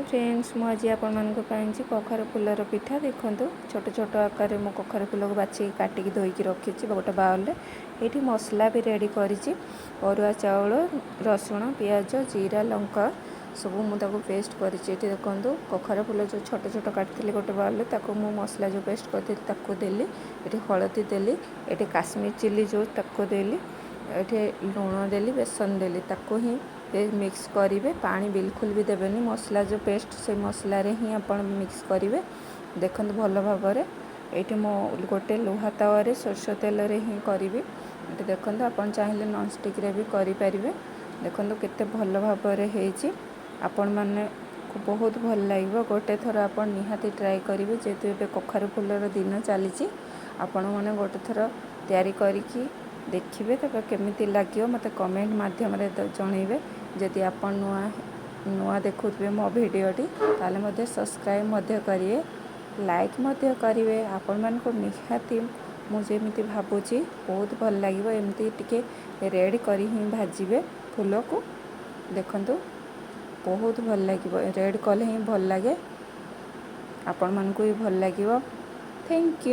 Friends, ମୁଁ ଆଜି ଆପଣମାନଙ୍କ ପାଇଁ ଆଣିଛି କଖାରୁ ଫୁଲର ପିଠା। ଦେଖନ୍ତୁ, ଛୋଟ ଛୋଟ ଆକାରରେ ମୁଁ କଖାରୁ ଫୁଲକୁ ବାଛିକି, କାଟିକି, ଧୋଇକି ରଖିଛି ଗୋଟେ ବାଉଲରେ। ଏଇଠି ମସଲା ବି ରେଡ଼ି କରିଛି। ଅରୁଆ ଚାଉଳ, ରସୁଣ, ପିଆଜ, ଜିରା, ଲଙ୍କା ସବୁ ମୁଁ ତାକୁ ପେଷ୍ଟ କରିଛି। ଏଠି ଦେଖନ୍ତୁ, କଖାରୁ ଫୁଲ ଯେଉଁ ଛୋଟ ଛୋଟ କାଟିଥିଲି ଗୋଟେ ବାଉଲରେ, ତାକୁ ମୁଁ ମସଲା ଯେଉଁ ପେଷ୍ଟ କରିଥିଲି ତାକୁ ଦେଲି। ଏଠି ହଳଦୀ ଦେଲି, ଏଠି କାଶ୍ମୀର ଚିଲି ଯେଉଁ ତାକୁ ଦେଲି, ଏଠି ଲୁଣ ଦେଲି, ବେସନ ଦେଲି। ତାକୁ ହିଁ ମିକ୍ସ କରିବେ। ପାଣି ବିଲକୁଲ ବି ଦେବେନି। ମସଲା ଯେଉଁ ପେଷ୍ଟ, ସେ ମସଲାରେ ହିଁ ଆପଣ ମିକ୍ସ କରିବେ। ଦେଖନ୍ତୁ ଭଲ ଭାବରେ, ଏଇଠି ମୁଁ ଗୋଟେ ଲୁହା ତାୱାରେ ସୋରିଷ ତେଲରେ ହିଁ କରିବି। ଏଠି ଦେଖନ୍ତୁ, ଆପଣ ଚାହିଁଲେ ନନଷ୍ଟିକ୍ରେ ବି କରିପାରିବେ। ଦେଖନ୍ତୁ କେତେ ଭଲ ଭାବରେ ହେଇଛି। ଆପଣମାନଙ୍କୁ ବହୁତ ଭଲ ଲାଗିବ। ଗୋଟେ ଥର ଆପଣ ନିହାତି ଟ୍ରାଏ କରିବେ। ଯେହେତୁ ଏବେ କଖାରୁ ଫୁଲର ଦିନ ଚାଲିଛି, ଆପଣମାନେ ଗୋଟେ ଥର ତିଆରି କରିକି ଦେଖିବେ। ତାପରେ କେମିତି ଲାଗିବ ମୋତେ କମେଣ୍ଟ ମାଧ୍ୟମରେ ଜଣାଇବେ। ଯଦି ଆପଣ ନୂଆ ନୂଆ ଦେଖୁଥିବେ ମୋ ଭିଡ଼ିଓଟି, ତାହେଲେ ମଧ୍ୟ ସବସ୍କ୍ରାଇବ୍ ମଧ୍ୟ କରିବେ, ଲାଇକ୍ ମଧ୍ୟ କରିବେ। ଆପଣମାନଙ୍କୁ ନିହାତି ମୁଁ ଯେମିତି ଭାବୁଛି ବହୁତ ଭଲ ଲାଗିବ। ଏମିତି ଟିକେ ରେଡ଼୍ କରି ହିଁ ଭାଜିବେ ଫୁଲକୁ। ଦେଖନ୍ତୁ, ବହୁତ ଭଲ ଲାଗିବ। ରେଡ଼୍ କଲେ ହିଁ ଭଲ ଲାଗେ। ଆପଣମାନଙ୍କୁ ବି ଭଲ ଲାଗିବ। Thank you.